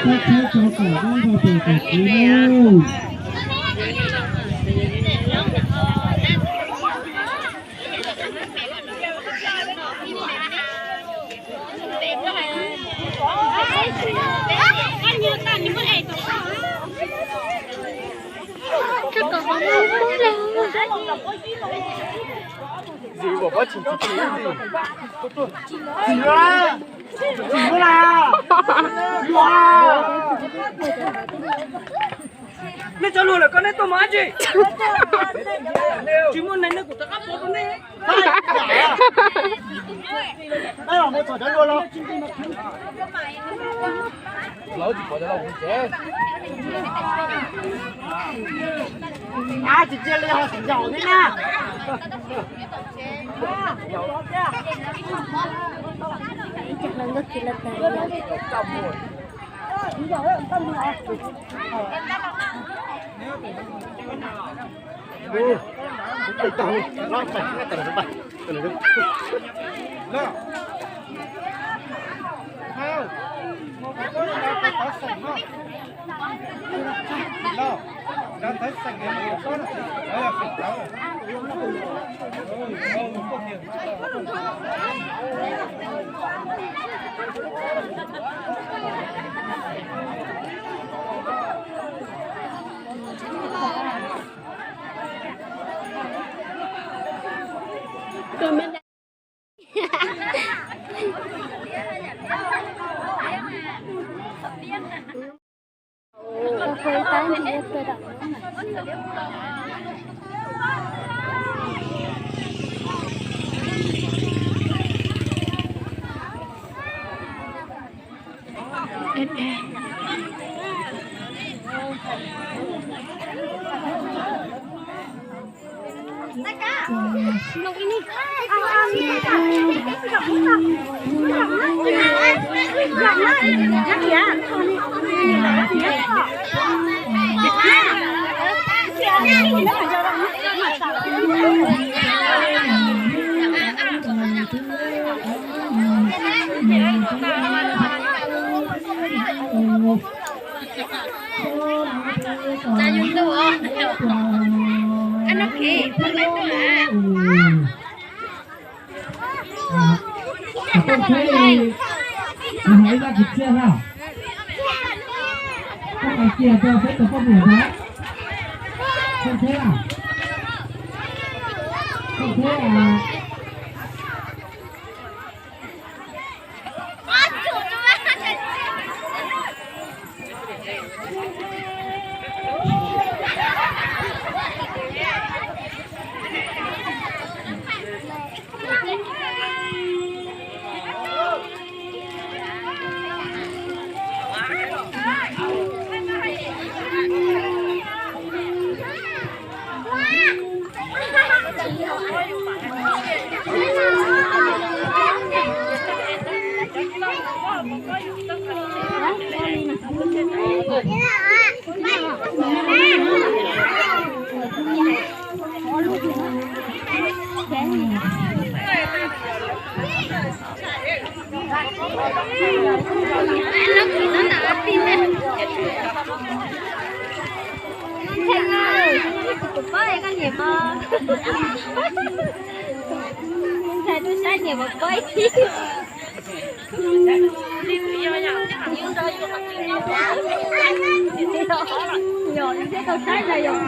Pab tshawb tso kom dab ntog pem kom kuv nawb. Nej tso luag lawm koj, neb tuaj mus dab tsi? Tsis muaj neeg, nej kuv rov qab pov rau nej. Tsis cia li ho tsis yaum thiab na. Koj teb li, kuv hais ib zaj kwv txhiaj na. Koj hais kiag rau peb tus poj niam ntag. Koj teb, koj teb. Tus poj, koj nyiam mos? Ntxhais tub sab nyiam mos pob ib tib. Yog, thiab tau saib na yog.